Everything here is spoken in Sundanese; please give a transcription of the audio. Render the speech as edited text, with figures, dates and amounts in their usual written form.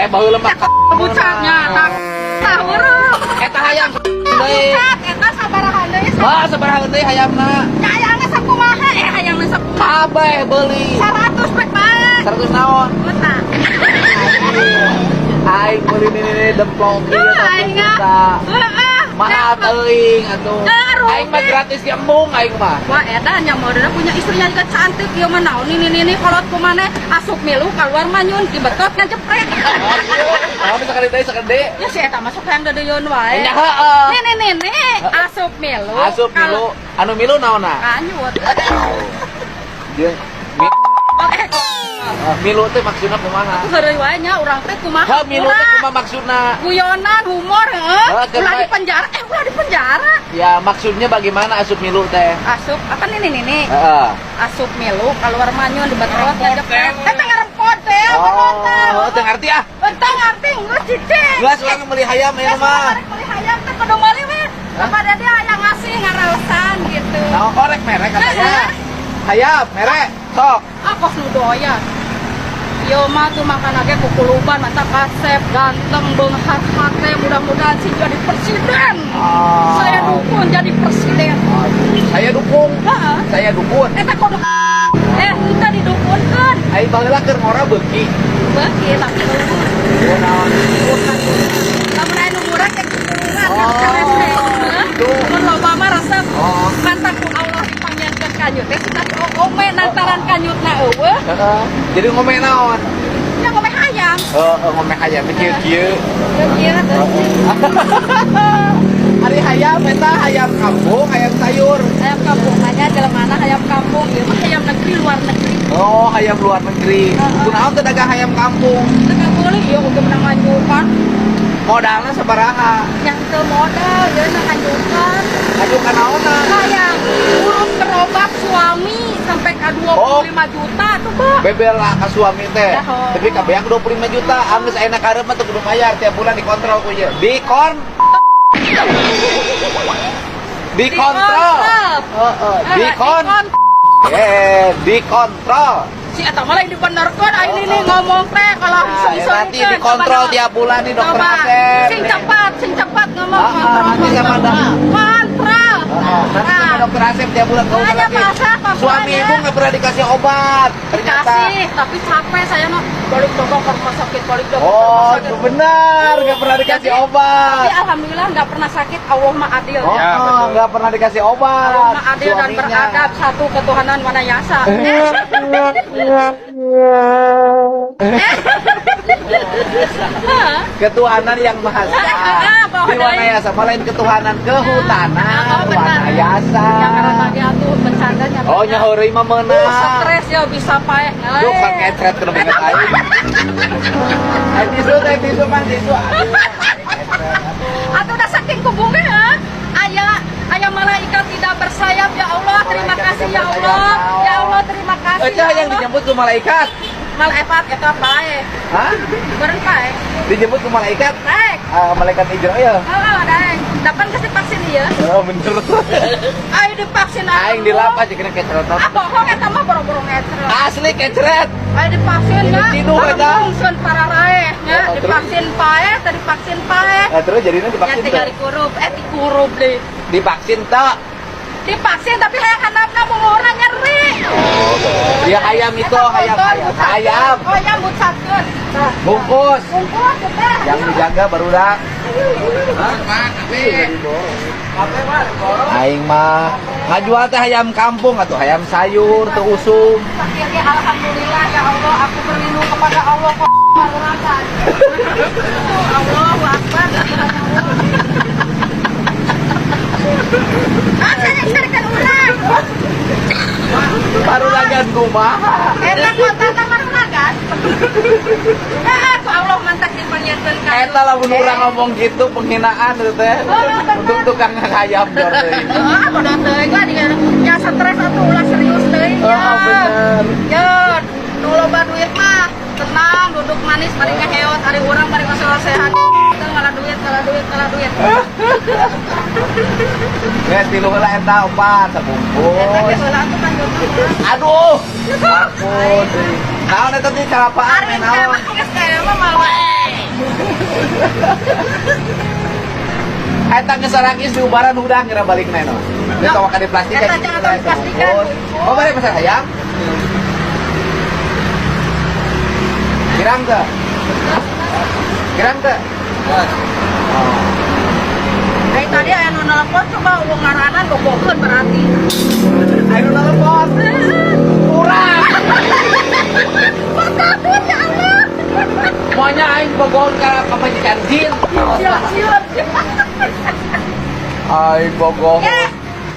Baheula mah Bucatnya tak tah heureum. Eta hayam deui. Bucat eta sabaraha deui? Wah, sabaraha deui hayamna? Hayangna sakumaha? Eh, hayangna sakumaha? Kabeh beuli. 100 pek bae. 100 naon? Kota. Aing meuli ini demplok ieu Aing 1 juta. Heeh. Mahal teuing atuh. Rugi. Aing mah gratis ge embung aing mah. Wah, edan yang modalnya punya istrinya juga cantik ieu mah naon ini kolot kumane asup milu keluar manyun dibetot ngejepret. Oh, bisa kali deui sakede. Ya si eta masuk hayang deudeueun wae. Nya heeh. Nih nih nih nih asup milu. Asup milu, anu milu naonna? Kanyut. Dia Oh, eh, milu teh maksudna kumaha? Aku heureuy wae nya urang teh kumaha? Ha, milu teh kumaha maksudna? Guyonan humor heeh. Oh, Ulah di penjara, eh ulah di penjara. Ya, maksudnya bagaimana asup milu teh? Asup apa nih nih nih? Heeh. Asup milu keluar manyun dibetot ngejepret. Eh teh ngarempot teh, Oh, teu ngarti ah. Teu ngarti geus cicing. Geus urang meuli hayam ieu mah. Beli hayam teh kudu meuli we. Kepada dia yang ngasih ngaraosan gitu. Nah, korek merek katanya. Hayam, merek, sok. Ah, kos nu doyan. Ieu mah tuh makan age kukuluban mantap kasep, ganteng, beunghar hate, mudah-mudahan sih jadi presiden. Oh. Saya dukun jadi presiden. Saya dukung. Heeh. Saya dukun. Eta kudu eh henteu didukunkeun. Aing baheula keur ngora beuki. Beuki tapi leuwih. Oh, naon? Lamun aya nu murah ke kukururan Oh, gitu. Mun loba mah resep. Oh. Mantap ku Allah dipanggilkeun kanyut teh sudah ome lantaran kanyutna euweuh. Heeh. Jadi ngome naon? Nya ngome hayam. Heeh, ngome hayam kieu-kieu. Kieu teh. Ari hayam eta hayam kampung, hayam sayur? Hayam kampung hanya jelemana hayam kampung ieu mah hayam negeri luar negeri. Oh, hayam luar negeri. Heeh. Kunaon teu dagang hayam kampung? Teu meuli ieu oge menang nganjukan. Modalna sabaraha? Yang teu modal ieu na nganjukan. Ngajukan naonna? Hayam urut berobat suami sampai ke 25 juta tuh, Pak. Bebel lah ka suami teh. Dah, oh. Tapi kabeak 25 juta, anggeus ayeuna karep mah teu kudu bayar, tiap bulan dikontrol ku ieu. Dikontrol. Heeh, Eh, dikon eh dikontrol. Si eta mah lain dibenerkeun aing ini ngomong teh kalau Nah, ya, nanti dikontrol tiap bulan nih dokter Asep. Sing cepat ngomong Ah, ah, kontrol. nanti sama Kontrol. Heeh, nanti sama dokter Asep tiap bulan kau Makanya sakit. pasah, Suami ibu nggak pernah dikasih obat ternyata. Dikasih, tapi capek saya mah balik dagang ke rumah sakit, balik dagang ke rumah Oh, sakit. itu benar, nggak pernah dikasih Jadi, obat. Tapi alhamdulillah nggak pernah sakit, Allah mah adil. Oh, Ya, oh, betul. nggak pernah dikasih obat. Allah mah adil dan suaminya. Beradab, satu ketuhanan Wanayasa. Hah? Ketuhanan yang Maha Esa. Ah, bahwa Di Wanayasa, malah lain ketuhanan kehutanan Oh, benar. Wanayasa. Yang karena lagi atuh bercandanya. Oh, nya heureuy mah meunang. Stres ya bisa paeh. Duh, kan kecret kena banget aing. Aing tisu, teh tisu pan tisu. Aduh, kecret. Atau udah saking kubungnya ya. Aya aya malaikat tidak bersayap, ya Allah, terima Malaikat kasih tidak ya Allah. bersayap. Ya Allah, terima kasih. Eta Ya yang Allah. dijemput ku malaikat. Malaikat eta paeh. Hah? Bareng paeh. Dijemput ku malaikat? Daek. Ah, malaikat Ijrail. Heeh, daek. Dapan kasih vaksin ieu. Oh, bener. Ayo divaksin. Aing dilap aja kena kecret. Ah, bohong eta mah boro-boro ngecret. Asli kecret. Ayo divaksin Ini ya. ciduh eta. Langsung pararaeh nya Oh, terus? divaksin paeh, tadi divaksin paeh. Nah, terus jadinya Ya divaksin tinggal teu? dikurup, eh dikurup deh. Divaksin tak? Divaksin tapi hayang handapna mungurna nyeri. Ya hayam itu, Eta hayam, kontol, hayam. bucatkeun. Hayam. Oh, hayam bucatkeun. Tah. Bungkus. Bungkus teh. Yang dijaga barudak. Aing mah ngajual teh hayam kampung atau hayam sayur teu usum. Akhirnya alhamdulillah ya Allah, aku berlindung kepada Allah kok maruragan. Allahu Akbar. Ah, saya carikan urang. Paruragan kumaha? Eta kota ta maruragan. Eh, ku Allah mantak dipanggilkeun ka. Eta lamun urang ngomong gitu penghinaan itu teh. Untuk tukang hayam jor deui. Ah, bodoh teuing lah dia. Ya stres atuh ulah serius teuing ya. Oh, bener. Ya, nu loba duit mah tenang, duduk manis paling ngeheot ari urang bari sehat. Teu ngalah duit, ngalah duit, ngalah duit. Ya tilu heula eta opat Eta sabungkus. ge heula atuh kan jodoh. Aduh. Ampun. Naon eta teh calapaan Ari naon? mah geus kaya mah mawa. Eta geus sarangis diubaran udah ngira balik na no. Dia tawa ka di plastik. Eta jangan tahu diplastikan. Oh, balik pasar hayam. Kirang teu? Kirang teu? Oh. Dari tadi aya nu nelpon, coba uang ngaranan bogokeun berarti. Ayo telepon. Kurang. Patahun ya Allah. Maunya aing bogoh ka pamajikan jin. Siap, siap. Aing bogoh. Eh,